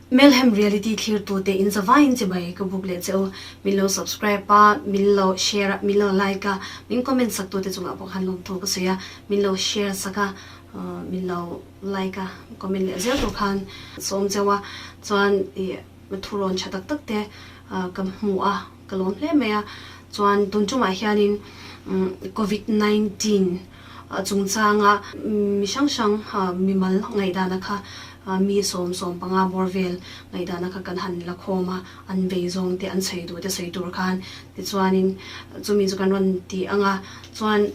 Melhem Reality thlirtute in zavaiin chibai ka buk leh che u. Min lo subscribe a, min lo share a, min lo like a, min comment sak tute chungah pawh khan lawmthu ka sawi a, min lo share sak a, min lo like a, comment leh zel tur khan sawm cheu a, chuan ih thurawn tha tak tak te ka hmu a, ka lawm hle mai a. Chuan tun tumah hianin Covid 19 chungchanga mi hrang hrang mimal ngaihdana kha mi 75 bawr vel ngaihdana kha kan han la khawm a, an vei zawng te an sawi duh te sawi tur khan tichuanin chumi chu kan rawn ti ang a, chuan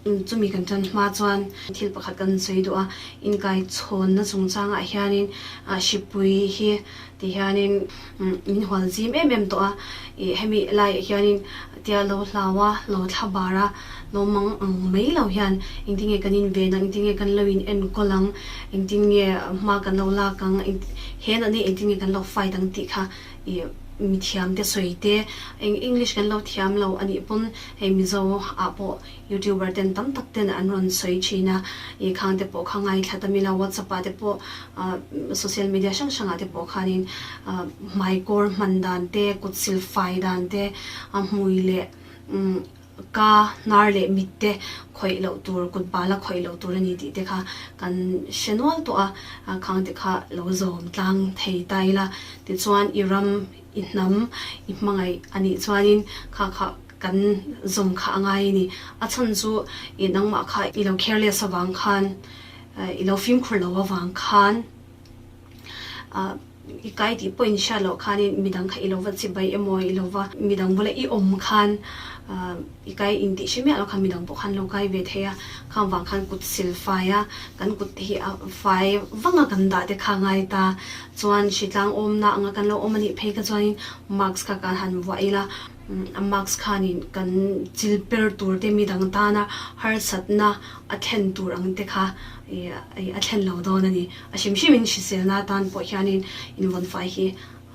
chumi kan tan hma chuan thil pakhat kan sawi duh a, inkaichhawnna chungchangah hianin hripui hi ti hianin min hual zim em em tawh a, ih hemi laiah hianin tia lo hlau a, lo thla bar a, lo mang ang mai lo hian engtin nge kan inven ang, engtin nge kan lo in enkawl ang, engtin nge hma kan lo lak ang, he natna hi engtin nge kan lo fight ang tih kha ih mithiam te sawi te, eng English kan lo thiam lo a nih pawn hei Mizo ah pawh Youtuber ten tam tak ten an rawn sawi thin a, ih khang te pawh kha ngaithla ta mila WhatsApp ah te pawh social media hrang hrang ah te pawh khanin hmaikawr hman dan te, kut sil fai dan te, a hmui leh ka hnar leh mit te khawih loh tur, kut bala khawih loh tur a ni tih te kha kan hre nual tawh a, khang te kha lo zawm tlang thei ta ila tichuan i ram i hnam i hmangaih a nih chuanin kha kha Kan zawm kha a ngai a ni. A chhan chu i nangmah kha i lo careless avang khan, i lo fimkhur lo avang khan i kai tih pawh in hriat loh khanin midang kha i lo va chibai emaw i lo va midang bula i awm khan i kai intih hre miah lo khan midang pawh khan lo kai ve thei a. Khang vang khan kut sil fai a, kan kut te hi a fai vang a kan dah te kha a ngai ta. Chuan hritlang awmna anga kan lo awm a nih phei kha chuanin mask kha kan han vuah ila. A mask khanin kan chil per tur te midang tana harsatna a thlen tur ang te kha a thlen lo dawn a ni. A hrim hrimin hriselna atan pawh hianin invawnfai hi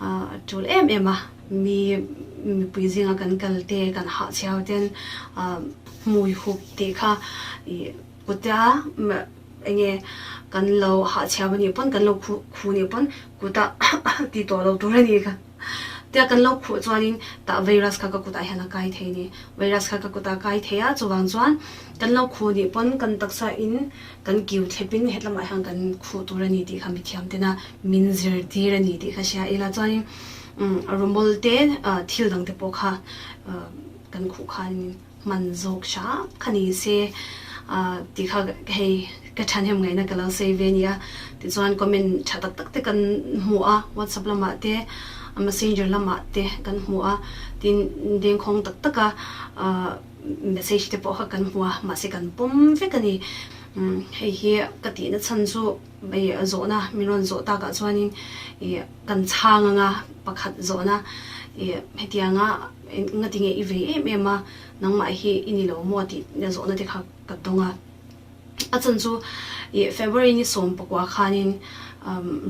a tul em em a. Mi mipui zinga kan kal te kan hahchhiau ten hmui hup tih kha kuta enge kan lo hahchhiau a nih pawn kan lo khu nih pawn kuta ti tawh lo tur a ni kha. Tia kan lo khuh chuanin tah virus kha ka kutah hian a kai thei ni. Virus kha ka kutah a kai thei a, chuvang chuan kan lo khuh nih pawn kan taksa in kan kiu thlepin hetlamah hian kan khuh tur a ni tih kha mithiam tena min zirtir a ni tih kha hria ila chuanin rumol te thil dang te pawh kha kan khuh khanin hman zawk hram kha ni se tih kha hei ka thahnem ngaihna ka lo sawi ve a ni a. Tichuan comment tha tak tak te kan hmu a, WhatsApp lamah te, Messenger lamah te kan hmu a, tin dengkhawng tak taka message te pawh kha kan hmu a, mahse kan pawm vek a ni. Hei hi ka tihna chhan chu zawhna min rawn zawh takah chuanin kan chhang anga pakhat zawhna hetianga Enga tinge i vei em em a, nangmah hi i ni lo maw tih zawhna te kha ka dawng a. A chan chu ih February ni 14 khanin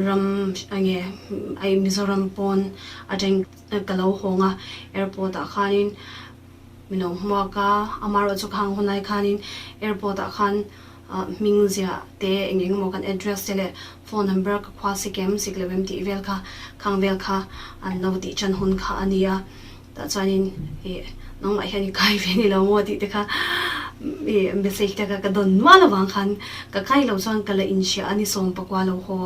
ram enge ai Mizoram pawn atang ka lo hawng a, airport ah khanin min lo hmuak a, amaherawhchu khang hunlai khanin airport ah khan hming ziah te eng eng emaw kan address te leh phone number ka khua sik em sik lo em tih vel kha khang vel kha an lo tih chan hun kha a ni a, tah chuanin ih nangmah hian i kai ve ni lo maw tih te kha ih message te kha ka dawn nual avang khan ka kai lo chuan ka la inhria a ni 19 lo haw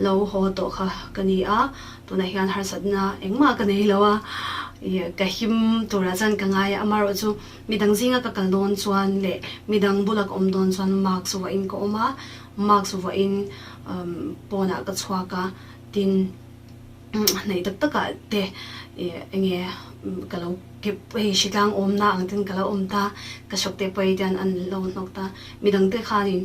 lo haw tawh kha ka ni a. Tunah hian harsatna engmah ka nei lo a, ih ka him turah chuan ka ngai a, amaherawhchu midang zinga ka kal dawn chuan leh midang bula ka awm dawn chuan mask vuahin ka awm a, mask vuahin pawnah ka chhuak a, tin hnaih tak takah te ih enge ka lo kep hei hritlang awmna ang ten ka lo awm ta, ka shop te pawh hian an lo hnawk ta, midang te khanin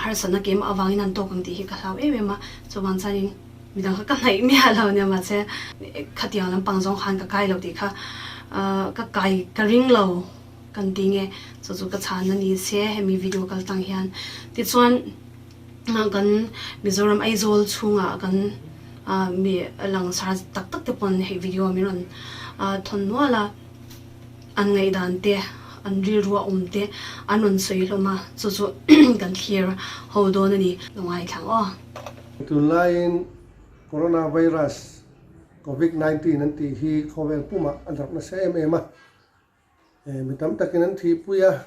harsatna keimah avangin an tawk ang tih hi ka hlau em em a, chuvang chuanin. Midang kha ka hnaih miah lo nia mahse khatiang lampang zawng khan ka kai lo tih kha ka kai ka ring lo kan ti nge chu chu ka chhan a ni se hemi video kal tang hian tichuan kan Mizoram Aizawl chhungah kan mi langsar tak tak te pawn hei video min rawn thawn nual a. An ngaihdan te, an rilru a awm te an rawn sawi hlawm a, chu chu kan thlir ho dawn a ni. Lo ngaithlang aw. Tunlaiin. Coronavirus, Covid 19 an tih hi khawvel pumah a darh nasa em em a, mi tam takin an thihpui a,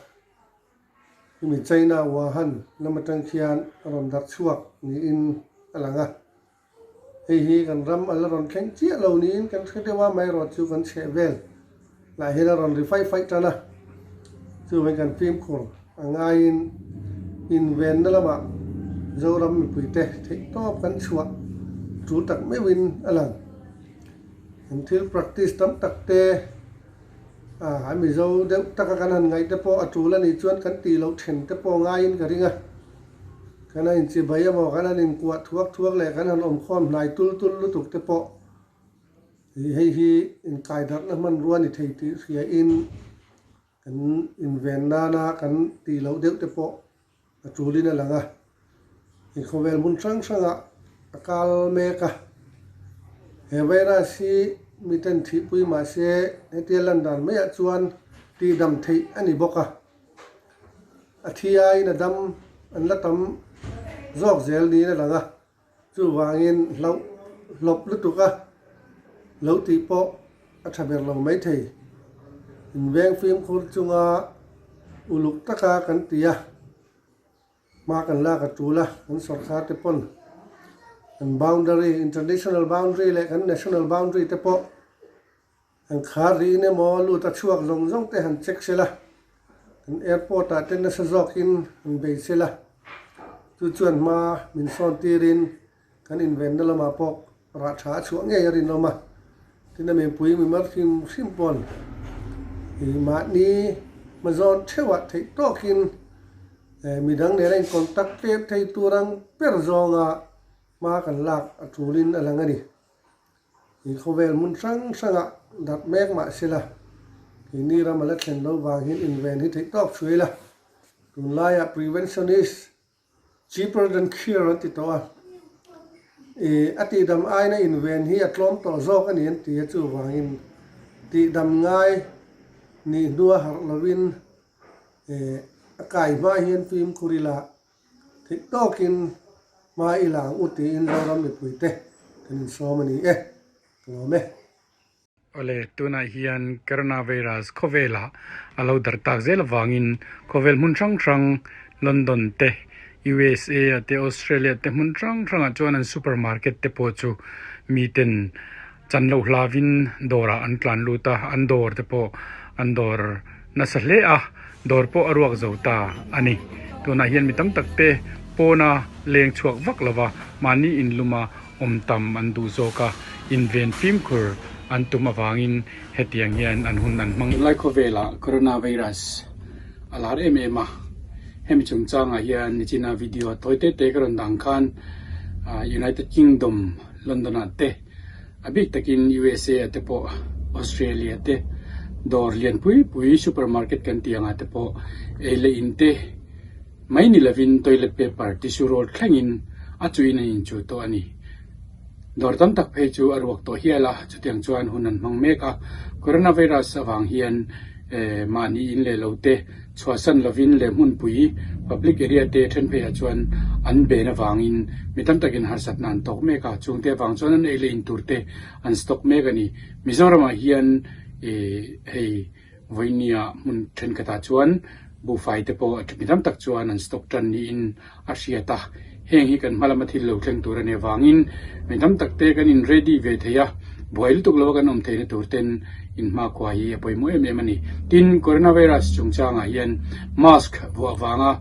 hemi China Wuhan lam atang khian a rawn darh chhuak niin a lang a. Hei hi kan ram a la rawn thleng chiah lo niin kan hre deuh a, amaherawhchu kan chheh vel lah hian a rawn ri faih faih tan a, chuvangin kan fimkhur a ngaiin invenna lamah Zoram mipuite theihtawp kan chhuah tul tak meuhin a lang. Kan thil practice tam tak te a Mizo deuh taka kan han ngaih te pawh a tul a nih chuan kan tih loh then te pawh ngaiin ka ring a. Kan han inchibai emaw, kan han inkuah thuak thuak leh kan han awmkhawm hnai tul tul lutuk te pawh hei hi inkaidarhna hmanrua ni thei tih hriain kan inven nana kan tih loh deuh te pawh a tulin a lang a. Inkhawvel hmun hrang hrangah a kal mek a. He virus hi miten thihpui mahse hetia lan dan maiah chuan tihdam theih a ni bawk a. A thi aiin a dam an la tam zawk zel niin a lang a, chuvangin hlauh hlawp lutuk a lo tih pawh a tha ber lo maithei. Inveng fimkhur chunga uluk taka kan ti a, hma kan lak a tul a, kan sawrkar te pawn kan boundary, international boundary leh kan national boundary te pawh An khar rihin emaw lut a chhuak zawng zawng te han check sela, kan airport ah te nasa zawkin han bei sela, chu chuan hma min sawn tirin kan invenna lamah pawh rah tha a chhuah ngei a rinawm a. Tin a mipui mi mar hrim hrim pawn ih mahni hmazawn theuhah theih tawkin midang nena in contact tlem thei tur ang ber zawnga hma kan lak a tulin a lang a ni. He khawvel hmun hrang hrangah darh mek mah sela, keini ram a la thlen lo vang hian inven hi theih tawk chhuai la. Tunlaiah prevention is cheaper than cure an ti tawh a, ih a tihdam aina inven hi a tlawm tawh zawk a ni an ti a, chuvangin tihdam ngai nih hnua harh lovin ih a kai hma hian fimkhur ila Theih tawkin hma i la ang u tiin Zoram mipuite kan insawm a ni e. Ka lawm e. Awle, tunah hian Coronavirus khawvelah a lo darh tak zel avangin khawvel hmun hrang hrang London te, USA ah te, Australia te hmun hrang hrangah chuan an supermarket te pawh chu miten chan loh hlavin dawrah an tlan lut a, an dawr te pawh an dawr nasa hle a, dawr pawh a ruak zo ta a ni. Tunah hian mi tam tak te pawna leng chhuak vak lova mahni inluma awm tam an duh zawk a, inven fimkhur an tum avangin hetiang hian an hun an hmang. Tunlai khawvelah coronavirus a lar em em a, hemi chungchangah hian nichina video tawi te te ka rawn dang khan United Kingdom London ah te a bik takin USA ah te pawh Australia te dawr lian pui pui supermarket kan tih angah te pawh ei leh in te mai ni lovin toilet paper tissue roll thlengin a chuhin an inchuh tawh a ni. Dawr tam tak phei chu a ruak tawh hial a, chutiang chuan hun an hmang mek a, coronavirus avang hian eh mahni in leh lo te Chhuahsan lovin leh hmunpui, public area, te then pheiah chuan an ben avangin mi tam takin harsatna an tawk mek a, chungte avang chuan an ei leh in tur te an stock mek a ni. Mizoramah hian ih hei vawinia hmun thenkhatah chuan buhfai te pawh mi tam tak chuan an stock tan niin a hriat a, heng hi kan hma lama thil lo thleng tur a nih avangin mi tam tak te kan in ready ve thei a, buai lutuk lova kan awm theihna tur ten in hmakhua hi a pawimawh em em a ni. Tin, coronavirus chungchangah hian mask vuah vanga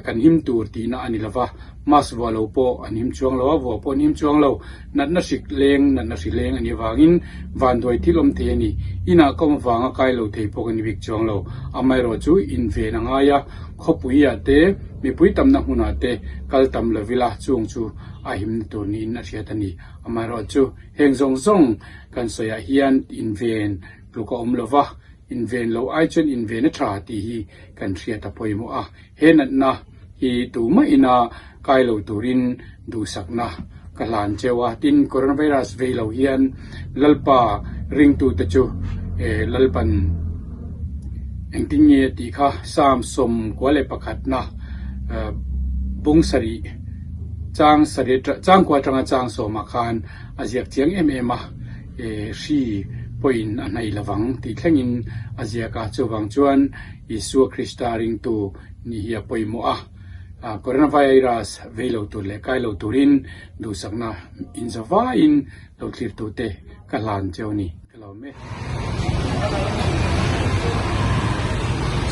kan him tur tihna a ni lova, mask vuah lo pawh an him chuang lo a, vuah pawh an him chuang lo, natna hrik leng, natna hri leng a nih avangin vanduai thil awm thei a ni. Inah ka awm avanga kai lo thei pawh ka ni bik chuang lo, amaherawhchu inven a ngai a. Khawpuiah te, mipui tamna hmunah te kal tam lo ila chung chu a himna tur niin a hriat a ni. Amaherawhchu heng zawng zawng kan sawiah hian inven tluk a awm lo va, inven lo ai chuan inven a tha tih hi kan hriat a pawimawh a. He natna hi tumah ina kai lo turin duhsakna ka hlan cheu a. Tin, coronavirus vei lo hian Lalpa ringtute chu Lalpan engtin nge tih kha Psalm 11 na bung sarih. Chang sarih chang kua atanga chang sawmah khan a ziak chiang em em a, hri pawhin a hnaih lovang tih thlengin a ziak a, chuvang chuan Isua Krista ringtu nih hi a pawimawh a, Coronavirus vei lo tur leh kai lo turin duhsakna inzavaiin lo thlirtute ka hlan cheu a ni. Ka lo me.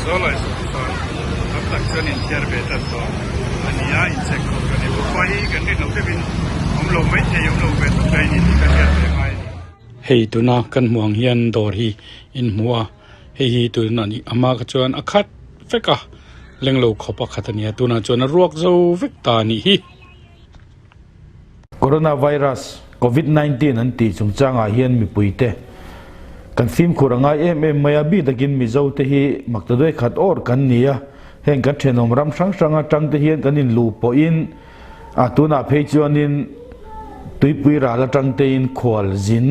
Sawlai saw chuan tam tak chuan inthiar ve tan tawh a ni a, inchek khawp ka ni bawk a, hei kan rin loh deuhin awm lo mai thei awm lo ve tawp mai a ni tih ka hriat ve ngai a ni. Hei tuna kan hmuh ang hian dawr hi in hmu a, hei hi tuna nih a hma kha chuan a khat vek a, leng lo khawp a khat a ni a, tunah chuan a ruak zo vek ta a nih hi. Coronavirus, Covid 19 an tih chungchangah hian mipuite kan fimkhur a ngai em em mai a, bik takin Mizo te hi maktaduai khat awr kan ni a, heng kan thenawm ram hrang hrang atang te hian kan inluh pawhin a tunah phei chuanin tuipui ral atang tein khual zin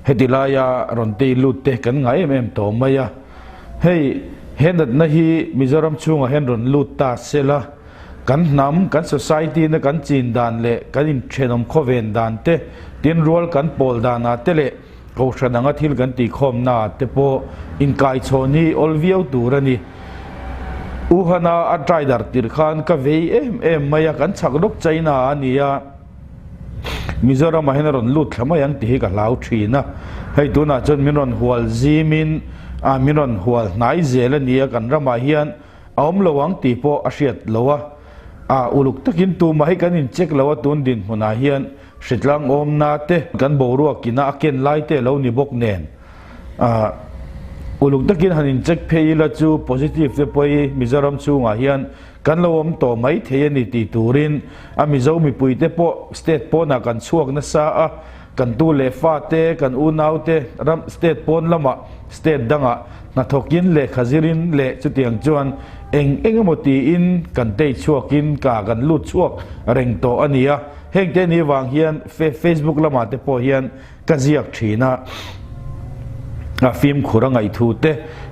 heti laia rawn tei lut te kan ngai em em tawh mai a, hei he natna hi Mizoram chhungah hian rawn lut ta sela. Kan hnam, kan society na kan chin dan leh kan inthenawm khawven dan te, tin rual kan pawl danah te leh kohhran anga thil kan tihkhawmnaah te pawh inkaichhawn hi awl viau tur a ni. Wuhan-a a try dar tir khan ka vei em em mai a, kan chhak lawk China a ni a, Mizoramah hian a rawn lut thla mai ang tih hi ka hlau thin a, hei tunah chuan min rawn hual zimin a min rawn hual hnai zel a ni a, kan ramah hian A awm lo ang tih pawh a hriat lo a, a uluk takin tumah hi kan incheck lo a tun dinhmunah hian hritlang awmna te kan boruak ina a ken lai te lo ni bawk nen a uluk takin han incheck phei ila chu positive te pawh hi Mizoram chhungah hian kan lo awm tawh mai thei a ni tih turin a Mizo mipui te pawh state pawnah kan chhuak nasa a, Kan tu leh fate, kan unaute ram state pawn lamah, state dangah hnathawkin lehkha zirin leh chutiang chuan eng eng emaw tiin kan tei chhuakin ka kan lut chhuak reng tawh a ni a. Hengte ni vang hian Facebook lamah te pawh hian ka ziak thin a, a fimkhur a ngaihthu te,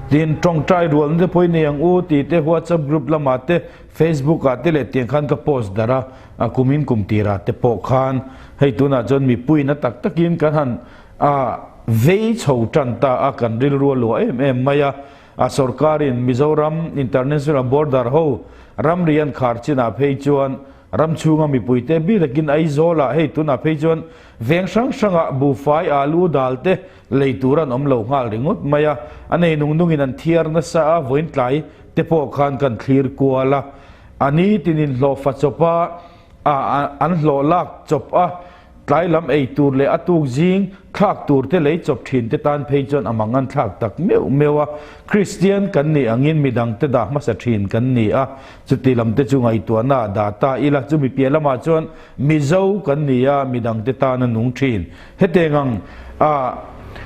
tin tawngtai rualna te pawhin nei ang u tih te WhatsApp group lamah te, Facebook ah te leh tiang khan ka post darh a. A kumin kum tirah te pawh khan hei tunah chuan mipuina tak takin kan han a vei chho tan ta a, kan rilru a luah em em mai a. A sorkarin Mizoram International Border ho ramri an khar chinah phei chuan ram chhunga mipuite bik takin Aizawlah hei tunah phei chuan veng hrang hrangah buhfai alu dal te lei tur an awm lo nghal ringawt mai a. A nei nung nungin an thiar nasa a, vawiin tlai te pawh khan kan thlir kual a. A ni tin inhlawhfa chawp a, a an hlawh lak chawp a, tlai lam ei tur leh a tuk zing thlak tur te lei chawp thin te tan phei chuan a mang an thlak tak meuh meuh a. Kristian kan nih angin midang te dah hmasa thin kan ni a, chuti lam te chu ngaihtuahna ah dah ta ila, chumi piah lamah chuan Mizo kan ni a, midang te tan a nung thin. Hetiang ang a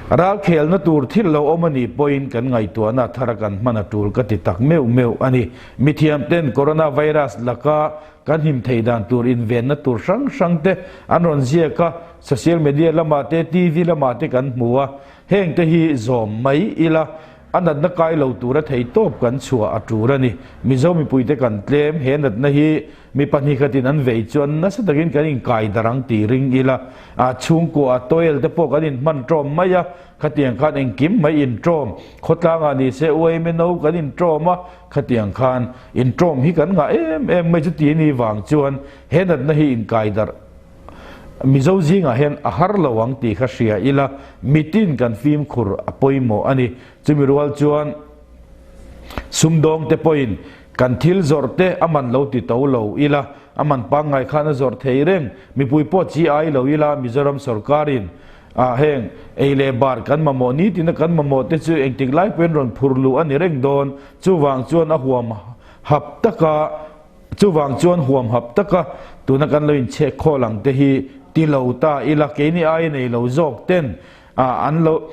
ralkhelna tur thil lo awm a nih pawhin kan ngaihtuahna thar a kan hman a tul ka ti tak meuh meuh a ni. Mithiam ten coronavirus laka kan him theih dan tur invenna tur hrang hrang te an rawn ziak a, social media lamah te TV lamah te kan hmu a, heng te hi zawm mai ila a natna kai lo tura thei tawp kan chhuah a tul a ni. Mizo mipuite kan tlem, he natna hi Mi pahnih khatin an vei chuan nasa takin kan inkai dar ang tih ring ila, a chhungkua a toel te pawh kan inhman ṭawm mai a, khatiang khan engkim mai inṭawm, khawtlangah ni se uaime no kan inṭawm a, khatiang khan inṭawm hi kan ngah em em mai chu ti ni vang chuan he natna hi inkai darh Mizo zingah hian a har lo ang tih kha hria ila, mitin kan fimkhur a pawimawh a ni. Chumi rual chuan sumdawng te pawhin Kan thil zawrh te a man lo ti to lo ila, a man pangngai khan a zawrh thei reng. Mipui pawh chi ai lo ila, Mizoram sorkarin ah heng ei leh bar kan mamawh nitin a kan mamawh te chu engtik lai pawhin rawn phur luh a ni reng dawn. Chuvang chuan a huam hap taka chuvang chuan huam hap taka tuna kan lo inchhek khawl ang te hi ti lo ta ila, keini ai nei lo zawk ten ah an lo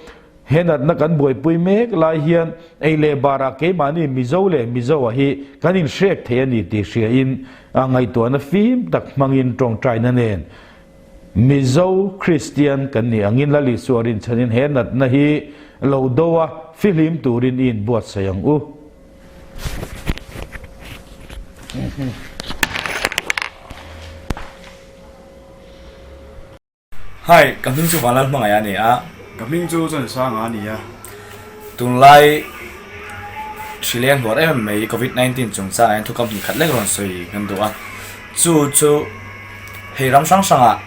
He natna kan buaipui mek lai hian ei leh barah keimahni Mizo leh Mizoa hi kan inhrek thei a ni tih hriain ngaihtuahna fim tak hmangin tawngtaina nen Mizo Kristian kan nih angin Lal Isua rinchhanin he natna hi lo do a fihlim turin i inbuatsaih ang u. Hi, ka hming chu Vanlal Hmangaih a ni a. Ka hming chu Chansanga a ni a. Tunlai hri leng hluar em em mai Covid 19 chungchangah hian thukam hnih khat lek rawn sawi kan duh a. Chu chu hei ram hrang hrangah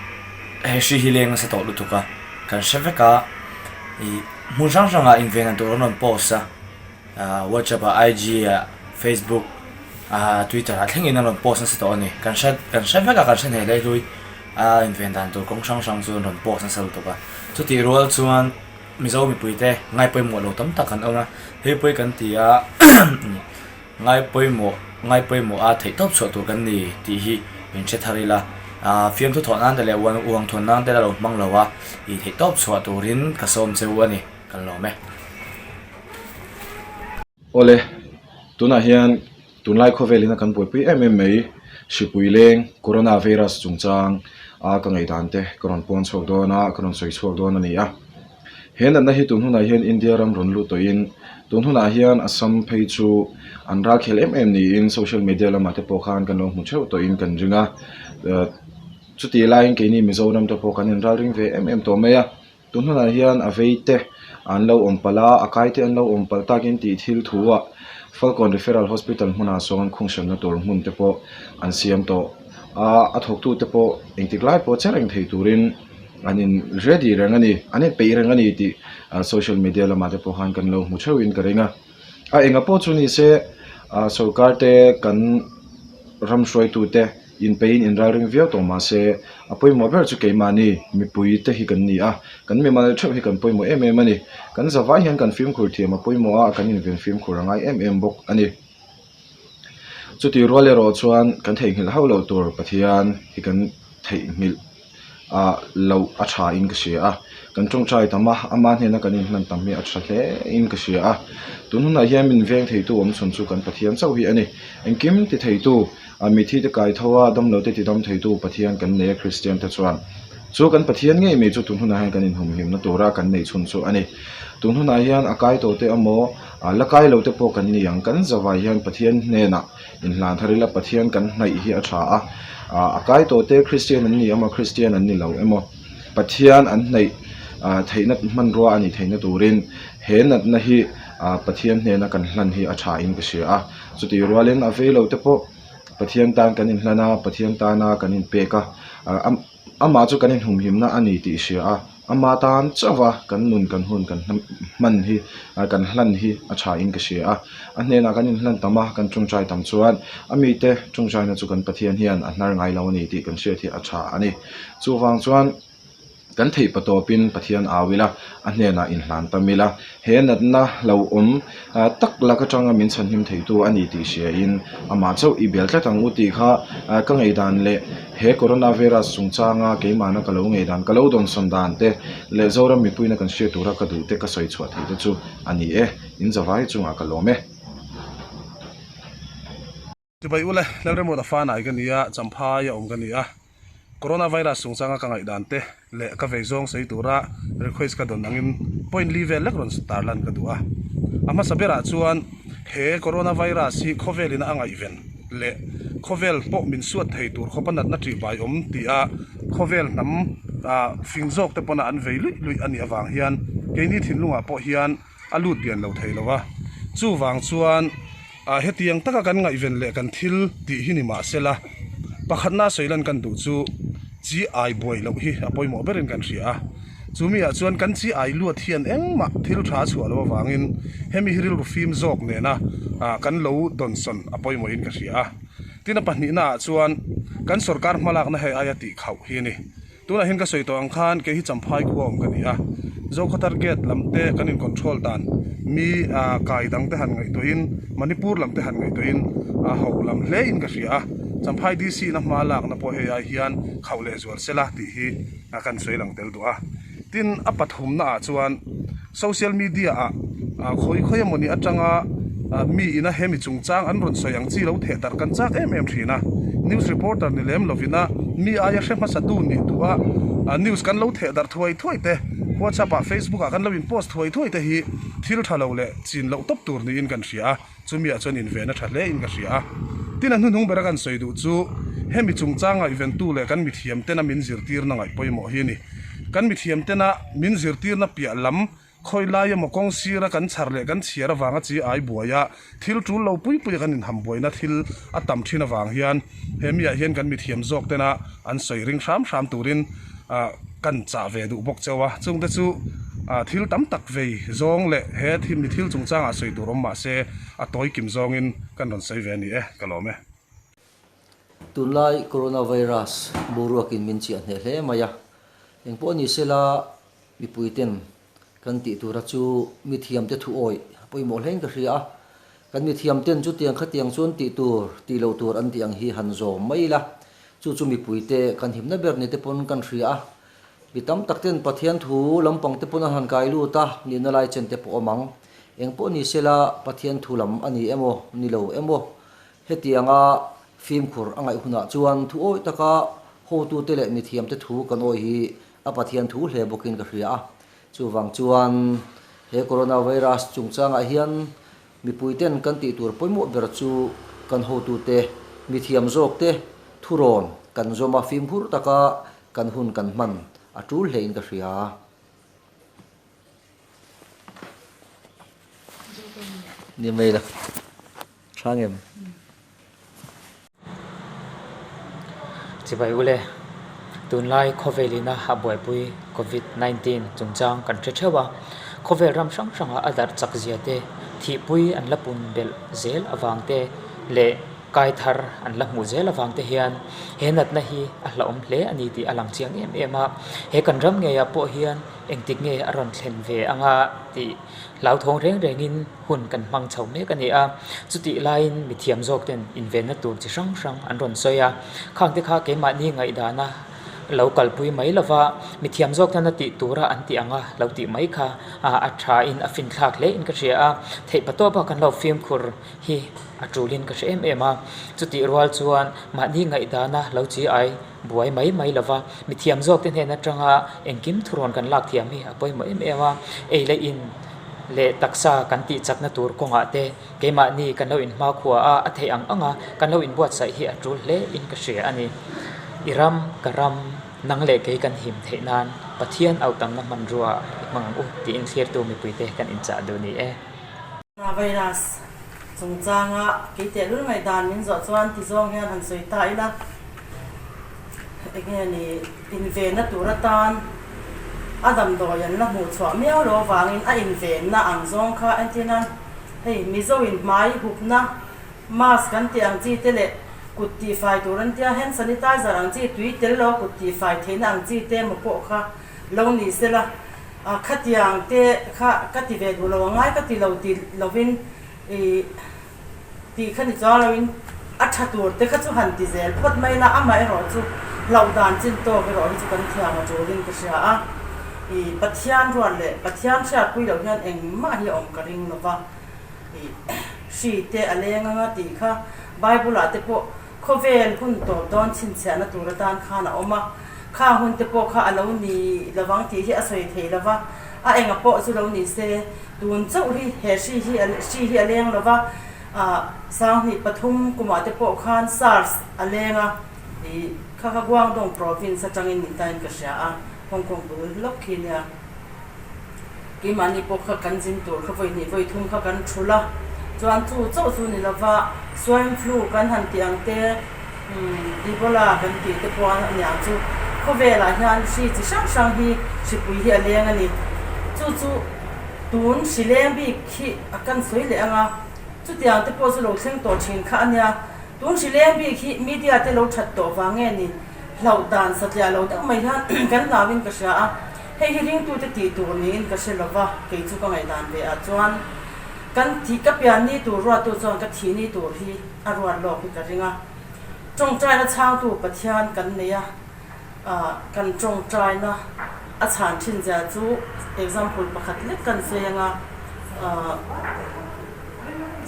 he hri hi leng nasa tawh lutuk a, kan hre vek a. Ih hmun hrang hrangah invenna tur an rawn post a. WhatsApp ah, IG ah, Facebook ah, Twitter ah thlengin an rawn post nasa tawh a ni. Kan hre kan hre vek a, kan hre hneh hle hlui a inven dan tur kawng hrang hrang chu an rawn post nasa lutuk a. Chutih rual chuan Mizo mipuite ngai pawimawh lo tam tak an awm a, hei pawh hi kan ti a ngai pawimawh ngai pawimawh a theih tawp chhuah tur kan ni tih hi min hre thar ila. Fiamthu thawh nan te leh uang thawn nan te la lo hmang lo a, ih theih tawp chhuah turin ka sawm che u a ni. Kan lawm e. Awle, tunah hian tunlai khawvelin a kan buaipui em em mai, hripui leng, Corona virus chungchang a ka ngaihdan te ka rawn puang chhuak dawn a, ka rawn sawi chhuak dawn a ni a. He natna hi tun hunah hian India ram rawn lut tawhin, tun hunah hian Assam phei chu an ralkhel em em niin social media lamah te pawh khan kan lo hmu theuh tawhin kan ring a. Chutih laiin keini Mizoram te pawh kan inralring ve em em tawh mai a. Tun hunah hian a vei te an lo awm palh a, a kai te an lo awm palh takin tih thil thu ah Falkawn Referral Hospital hmunah sawn khungsanna tur hmun te pawh an siam tawh a, a thawktu te pawh engtik lai pawh che reng thei turin an in ready reng a ni, an in peih reng a ni tih social media lamah te pawh khan kan lo hmu theuhin ka ring a. A enga pawh chu ni se sorkar te kan ram hruaitu te. Inpeiin inralring viau tawh mah se, a pawimawh ber chu keimahni, mipui te hi kan ni a, kan mimal theuh hi kan pawimawh em em a ni. Kan zavai hian kan fimkhur thiam a pawimawh a, kan inven fimkhur a ngai em em bawk a ni. Chutih rual erawh chuan kan theihnghilh hauh loh tur Pathian hi kan theihnghilh ah loh a tha in ka hria a, kan tawngtai tam a, ama hnena kan inhlan tam hi a tha hle in ka hria a, tun hunah hian min veng theitu awm chhun chu kan Pathian chauh hi a ni, engkim ti theitu ah mithi te kai tho a, damlo te ti dam theitu Pathian kan nei a Kristian te chuan chu kan Pathian ngei mai chu tun hunah hian kan inhumhimna tura kan neih chhun chu a ni, tun hunah hian a kai tawh te emaw ah la kai lo te pawh kan ni ang, kan zavai hian Pathian hnenah. Inhlan thar ila Pathian kan hnaih hi a tha a, a kai tawh te Kristian an ni emaw Kristian an ni lo emaw Pathian an hnaih theihna hmanrua a nih theihna turin he natna hi Pathian hnena kan hlan hi a tha in ka hria a, chutih rualin a vei lo te pawh Pathian tan kan inhlan a, Pathian tana kan inpek a. Amah chu kan inhumhimna a ni tih hria a, ama tan chauha kan nun kan hun kan hman hi kan hlan hi a tha in ka hria a. A hnenah kan inhlan tam a, kan tawngtai tam chuan a mite tawngtaina chu kan Pathian hian a hnar ngai lo a ni tih kan hriat hi a tha a ni. Chuvang chuan kan theih patawpin Pathian au ila, a hnenah inhlan tam ila, he natna hlauhawm tak lak atanga min chhanhim theitu a ni tih hriain amah chauh i bel tlat ang u tih kha ka ngaihdan leh he corona virus chungchanga keimahna ka lo ngaihdan ka lo dawnsawn dan te leh Zoram mipuina kan hriat tura ka duh te ka sawi chhuah theih te chu a ni e, in zavai chungah ka lawm e. Chibai ule, Lalremuat a fanai ka ni a, Champhai a awm ka ni a. Corona virus chungchanga ka ngaihdan te leh ka vei zawng sawi tura request ka dawn angin point li vel lek rawn tarlan ka duh a. A hmasa berah chuan he Corona virus hi khawvel ina a ngaihven leh khawvel pawh min suat thei tur khawpa natna ṭihbai awm tia khawvel hnam fing zawk te pawna an vei luih luih a nih avang hian keini thinlungah pawh hian a lut lian lo thei lo a, chuvang chuan ah hetiang taka kan ngaihven leh kan thil tih hi ni mah sela, pakhatna sawi lan kan duh chu chi ai buai loh hi a pawimawh berin kan hria a, chumi ah chuan kan chi ai luat hian engmah thil tha a chhuah loh avangin hemi hi rilru fim zawk nena ah kan lo dawnsawn a pawimawhin ka hria a, tin a pahnihna ah chuan kan sorkar hmalakna hei aia tih khauh hi a ni. Tunah hian ka sawi tawh ang khan kei hi Champhai khua awm ka ni a, Zokhawthar gate lam te kan in control dan mi kai dang te han ngaihtuahin Manipur lam te han ngaihtuahin a ho lam hle in ka hria a, Champhai DC na hma lakna pawh hei ai hian khauh leh zual sela tih hi kan sawi lang tel duh a. Tin, a pathumna ah chuan Social media ah khawi khawi emawni atanga mi ina hemi chungchang an rawn sawi ang chi lo theh darh kan chak em em thin a. News reporter ni lem lovina mi aia hre hmasa tu nih duh a news kan lo theh darh thuai thuai te, WhatsApp ah Facebook ah kan lo in post thuai thuai te hi thil tha lo leh chin loh tawp tur niin kan hria a. Chumi ah chuan inven a tha hle in ka hria a. Tin a hnuhnung bera kan sawi duh chu hemi chungchang ngaihventu leh kan mithiam tena min zirtirna ngaih pawimawh hi a ni. Kan mithiam tena min zirtirna piah lam khawi lai emaw kawng sira kan chhar leh kan chhiar avanga chi ai buai a, thil tul lo pui pui a kan inham buaina thil a tam thin avang hian he miah hian kan mithiam zawk tena an sawi ring hram hram turin kan chah ve duh bawk chauh a. Chungte chu thil tam tak vei zawng leh he mi thil chungchangah sawi tur awm mahse a tawi kim zawngin kan rawn sawi ve a ni e, ka lawm e. Tunlai Coronavirus boruakin min chiah hneh hle mai a, engpawh ni sela mipuiten kan tih tura chu mithiamte thu awih a pawimawh hlein ka hria a, kan mithiamten chutiang khatiang chuan tih tur tih loh tur an tih ang hi han zawm mai ila, chu chu mipuite kan himna ber ni te pawn kan hria a, mi tam tak ten Pathian thu lampang te pawn an han kai lut a, nihna lai chen te pawh awm ang, engpawh ni sela Pathian thu lam a ni emaw ni lo emaw Hetianga fimkhur a ngaih hunah chuan thu awih taka hotute leh mithiamte thu kan awih hi a Pathian thu hle bawkin ka hria a. Chuvang chuan he coronavirus chungchangah hian mipuiten kan tih tur pawimawh ber chu kan hotute, mithiam zawkte thurawn kan zawm a, fimkhur taka kan hun kan hman a tul hlein ka hria. Ni mai lo. Hrang em? Chibai ule, tunlai khawvel ina a buaipui Covid 19 chungchang kan hre theuh a, khawvel ram hrang hrangah a darh chak zia te, thihpui an la pun belh zel avang te leh kai thar an la hmuh zel avang te hian he natna hi a hlauhawm hle a ni tih a lang chiang em em a, he kan ram ngeiah pawh hian engtik nge a rawn thlen ve anga tih hlauthawng reng rengin hun kan hmang chho mek a ni a, chutih laiin mithiam zawk ten invenna tur chi hrang hrang an rawn sawi a, khang te kha keimahni ngaihdana lo kalpui mai lova mithiam zawk ten a tih tura an tih anga lo tih mai kha a tha in a finthlak hle in ka hria a, theih patawp a kan lo fimkhur hi a tulin ka hre em em a, chutih rual chuan mahni ngaihdana lo chi ai buai mai mai lova mithiam zawk te hnen atanga engkim thurawn kan lak thiam hi a pawimawh em em a, ei leh in leh taksa kan tih chakna tur kawngah te keimahni kan lo inhmakhua a, a theih ang ang a, kan lo inbuatsaih hi a tul hle in ka hria a ni. I ram, ka ram, nang leh kei kan him theih nan Pathian autamna hmanrua i hmang ang u tiin thlirtu mipuite kan inchah duh ni e. Coronavirus chungchanga kei tehlul ngaihdan min zawh chuan ti zawng hian han sawi ta ila, enge ni invenna tur atan a damdawi an la hmuh chhuah miau lo avangin a invenna ang zawng kha entir nan hei Mizo in hmai hupna mask an tih ang chi te leh kut tihfai tur an tia hand sanitizer ang chi tui tel lo a kut tihfai theihna ang chi te emaw pawh kha lo ni sela khatiang te kha ka ti ve duh lo a ngai ka ti lo ti lovin ih Tih kha ni chuang loin a tha tur te kha chu han ti zel phawt mai la, amaherawh chu hlauh dan chin tawk erawh hi chu kan thiam a tulin ka hria a, ih Pathian ruat leh Pathian hriatpui loh hian engmah hi a awm ka ring lo va, ih hri te a leng anga tih kha Bible ah te pawh khawvel hun tawp dawn chhinchhiahna tur atan khan a awm a, khang hun te pawh kha a lo ni lovang tih hi a sawi thei lo va, a enga pawh chu lo ni se. Tun chauh hi he hri hi hri hi a leng lo va, ah 2003 kumah te pawh khan SARS a leng a, ih kha kha Guangdong province atangin ni tain ka hria a, Hong Kong bul lawk khi nia. Keimahni pawh kha kan zin tur kha vawi hnih vawi thum kha kan thul a, chuan chu chauh chu ni lo va, swine flu kan han tih ang te, Ebola kan tih te pawh a niang chu khawvelah hian hri chi hrang hrang hi hripui hi a leng a ni. Chu chu tun hri leng bik hi a kan sawi leh ang a, chutiang te pawh chu lo thleng tawh thin kha a nia. Tun hri leng bik hi media te lo that tawh vang nge ni? Hlauh dan satliah lo deuh mai hian kan hlauin ka hria a, hei hi ringtute tih tur niin ka hre lova, kei chu ka ngaihdan ve ah chuan kan thih ka pian ni tur ruattu chuan ka thih ni tur hi a ruat lawk hi ka ring a, tawngtaina chhangtu Pathian kan nei a, kan tawngtaina a chhan thin zia chu example pakhat lek kan sawi ang a,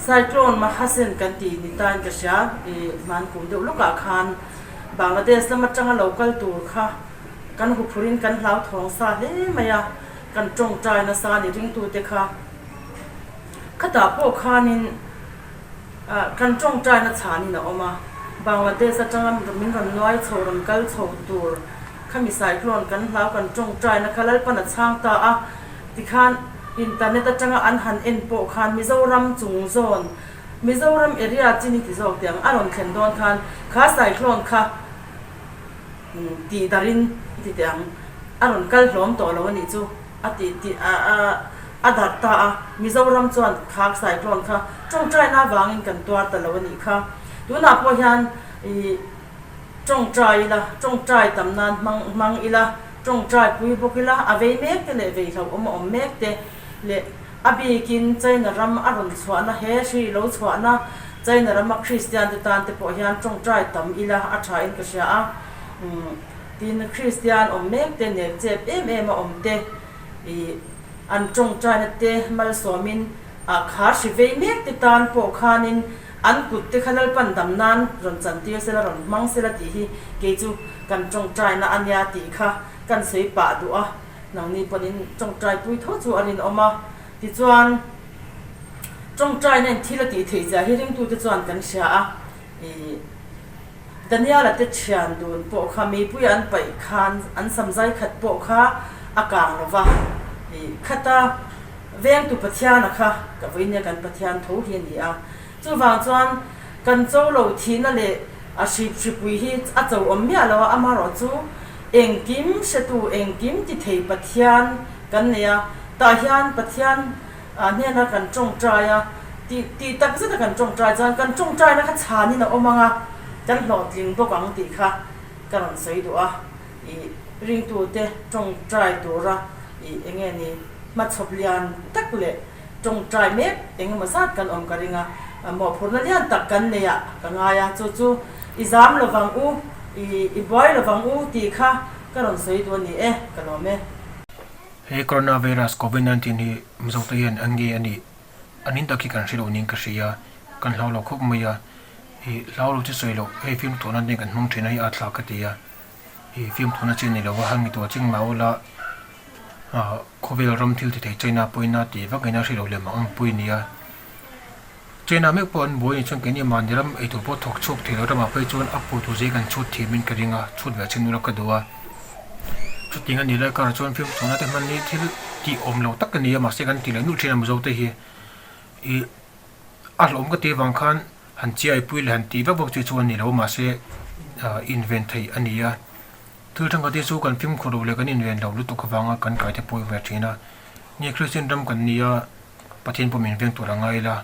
Cyclone Mahasen kan tih ni tain ka hria, i hman kum deuh lawkah khan Bangladesh lam atanga lo kal tur kha kan huphurin kan hlauthawng sa hle mai a, kan tawngtai nasa a ni ringtute kha. Khatah pawh khanin. Kan tawngtaina chhanin a awm a, Bangladesh atanga min rawn nuai chho, rawn kal chho tur. Khami cyclone kan hlau kan tawngtaina kha Lalpan a chhang ta a, tikhan internet atanga an han en pawh khan Mizoram chung zawn, Mizoram area chin hi ti zawk teh ang, a rawn thlen dawn khan kha cyclone kha tih darin i ti teh ang, a rawn kal hlawm tawh lo a nih chu a ti tih a a darh ta a, Mizoram chuan kha cyclone kha tawngtaina avangin kan tuar ta lo a nih kha. Tunah pawh hian ih. Tawngtai ila, tawngtai tam nan hmang hmang ila, tawngtai pui bawk ila, a vei mek te leh vei hlauhawm a awm mek te leh a bikin China ram a rawn chhuahna he hri lo chhuahna China rama Kristian te tan te pawh hian tawngtai tam ila a tha in ka hria a, tin Kristian awm mek te nek chep em em a awm te ih an tawngtaina te malsawmin a kha hri vei mek te tan pawh khanin An kut te kha Lalpan dam nan rawn chantir sela rawn hmang sela tih hi kei chu kan tawngtaina a nia tih kha kan sawi pah duh a, nangni pawhin tawngtai pui tho chu a rinawm a. Tichuan, tawngtaina in thil a tih theih zia hi ringtute chuan kan hria a, ih Daniela te thian dun pawh kha meipuia an paih khan an samzai khat pawh kha a kang lo va, ih khata Vengtu Pathiana kha ka vawinia kan Pathian tho hi a ni a. Chuvang chuan kan cho lo thihna leh a hrip hripui hi a cho awm miah lo a, amaherawh chu engkim hretu, engkim ti thei Pathian kan nei a. Tah hian Pathian hnena kan tawngtai a, tih tih tak zeta kan tawngtai chuan kan tawngtaina kha chhanin a awm ang a, kan hlawhtling bawk ang tih kha ka rawn sawi duh a. Ih ringtute tawngtai tura ih enge ni? Hmachhawp lian tak leh tawngtai mek engemaw zat kan awm ka ring a, mawhphurhna lian tak kan nei ah ka ngai a, chu chu i zam lovang u, i i buai lovang u tih kha ka rawn sawi duh a ni e, ka lawm e. He Coronavirus Covid 19 hi Mizote hian an nge a nih, an in tak hi kan hre lo niin ka hria a, kan hlau lo khawp mai a, i hlau lo chu sawi loh, hei fimthawhna nen kan hmang thin a hi a thlak ka ti a. I fimkhurna chi a ni lo a, han ngituah ching mah ula khawvel ram thil ti thei China pawhin a tih vak in a hre lo lem ang ang pui a ni a. China meuh pawh an buai a nih chuan keini mahni ram eitur pawh thawk chhuak thei lo ramah phei chuan a pawh tur zai kan chhut thiam in ka ring a, chhut ve chin ula ka duh a. Chutiang a nih lai karah chuan fimkhurna te hman hi thil tih awm lo tak a ni a, mahse kan ti leh nulh thin a Mizo te hi. I a hlawm ka tih avang khan han chiai pui leh han tih vak vak chu chu a ni lo mahse inven theih a ni a, thil thenkhat hi chu kan fimkhur loh leh kan inven loh lutuk avanga kan kai te pawh ve thin a, ni Kristian ram kan ni a, Pathian pawh min veng tur a ngai ila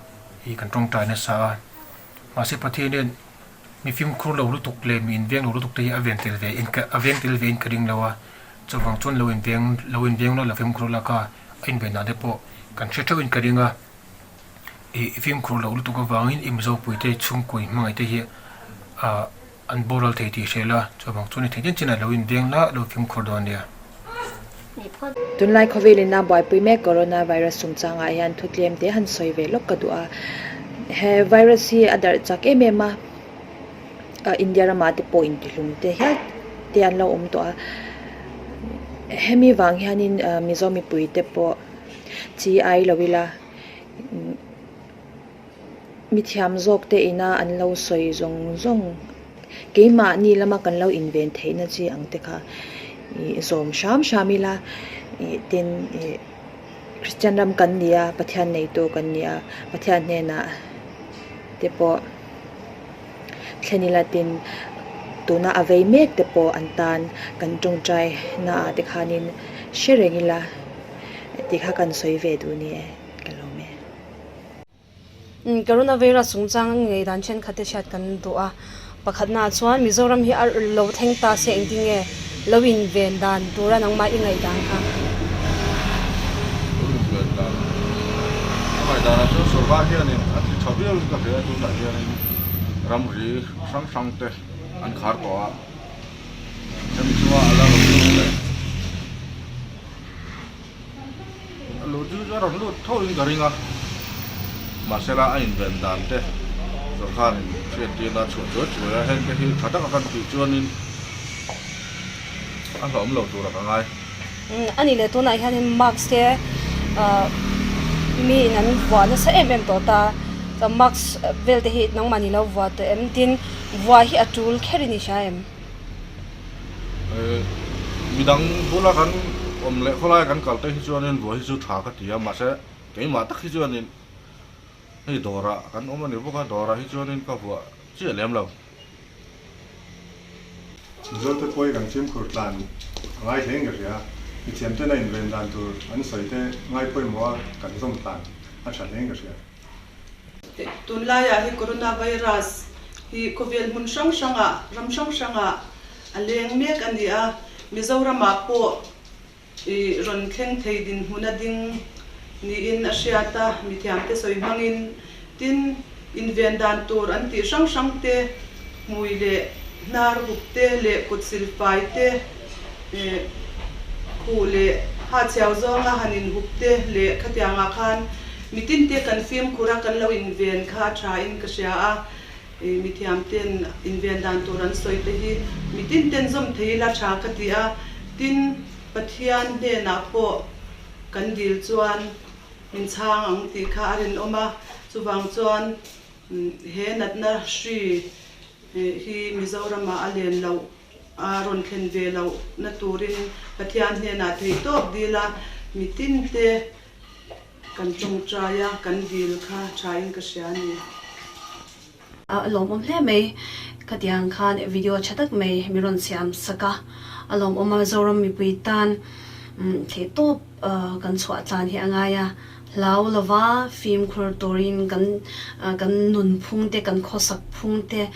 hi kan tawngtai nasa a, mahse Pathian hian mi fimkhur lo lutuk leh mi inveng lo lutuk te hi a ven tel ve in a veng tel ve in ka ring lo a, chuvang chuan lo inveng lo inveng lo la fimkhur laka a inven dan te pawh kan hre theuh in ka ring a. I fimkhur loh lutuk avangin i Mizo puite chhungkaw in hmangaih te hi ah an boral thei tih hre la, chuvang chuan i theih chin chin ah lo inveng la, lo fimkhur dawn nia. Tunlai khawvelin a buaipui mek coronavirus chungchangah hian thu tlem te han sawi ve lawk ka duh a. He virus hi a darh chak em em a, India ramah te pawh intihlum te hial te an lo awm tawh a. Hemi vang hianin Mizo mipui te pawh chi ai lo ila. Mithiam zawk te ina an lo sawi zawng zawng keimahni lama kan lo inven theihna chi ang te kha ih zawm hram hram ila ih tin ih Kristian ram kan ni a Pathian neitu kan ni a Pathian hnenah te pawh thlen ila tin tuna a vei mek te pawh an tan kan tawngtai naah te khanin hre reng ila. Tih kha kan sawi ve duh ni e, ka lawm e. Coronavirus chungchang ngei dan thenkhat te hriat kan duh a, pakhatnaah chuan Mizoram hi a lo thleng ta se engtin nge lo inven dan tura nangmah i ngaihdan kha? Lo inven dan a ngaihdanah chuan sorkar hianin a ti tha viau in ka hria tunah hianin ramri hrang hrang te an khar tawh a, hemi chunga a la rawn lut leh. Lu chu a rawn lut tho in ka ring a, mahsela a inven dan te sawrkharin hriattirna a chhuah chuai chuai a, heng te hi tha taka kan tih chuanin a hlauhawm lo tura ka ngai. A nih leh tunah hianin mask te mi in an vuah nasa em em tawh ta, chuan mask vel te hi nangmah ni lo vuah tawh em? Tin, vuah hi a tul kher in i hria em? Midang bula kan awm leh khawlaia kan kal te hi chuanin buai hi chu tha ka ti a, mahse keimah tak hi chuanin hei dawrah kan awm a ni bawk a, dawrah hi chuanin ka vuah chiah lem lo. Mizote pawh hi kan fimkhur tlan a ngai hle in ka hria. Mithiamten a inven dan tur an sawi te ngai pawimawh a kan zawm tlan a tha hle in ka hria. Tunlaiah hi coronavirus hi khawvel hmun hrang hrangah, ram hrang hrangah a leng mek a ni a. Mizoramah pawh i rawn thleng thei dinhmun a ding niin a hriat a, mithiamte sawi hmangin. Tin, inven dan tur an tih hrang hrang te, hmui leh hnar hup te leh kut silfai te, khuh leh ha chhiau zawnga han inhup te leh khatiangah khan mitin te kan fimkhur a, kan lo inven kha a tha in ka hria a, mithiam ten inven dan tur an sawi te hi mitin ten zawm thei ila tha ka ti a, tin Pathian hnenah pawh kan dil chuan min chhang ang tih kha a rinawm a, chuvang chuan he natna hri hi Mizoramah a len loh. A rawn thlen ve loh na turin Pathian hnenah theih tawp dil a, mitin te kan tawngtai a, kan dil kha thain ka hria a ni. A lawmawm hle mai, khatiang khan video tha tak mai min rawn siam sak a, a lawmawm a, Zoram mipui tan theih tawp kan chhuah tlan hi a ngai a. Hlau lova fimkhur turin kan kan nun phung te, kan khawsak phung te,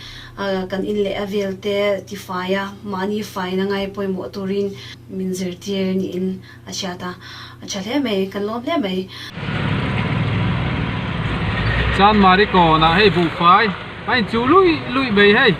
kan in leh a vel te tifai a, mahni faina ngai pawimawh turin min zirtir niin a hriat a, a tha hle mai, kan lawm hle mai. Chanmari kawnah hei buhfai a inchuh luih luih mai hei.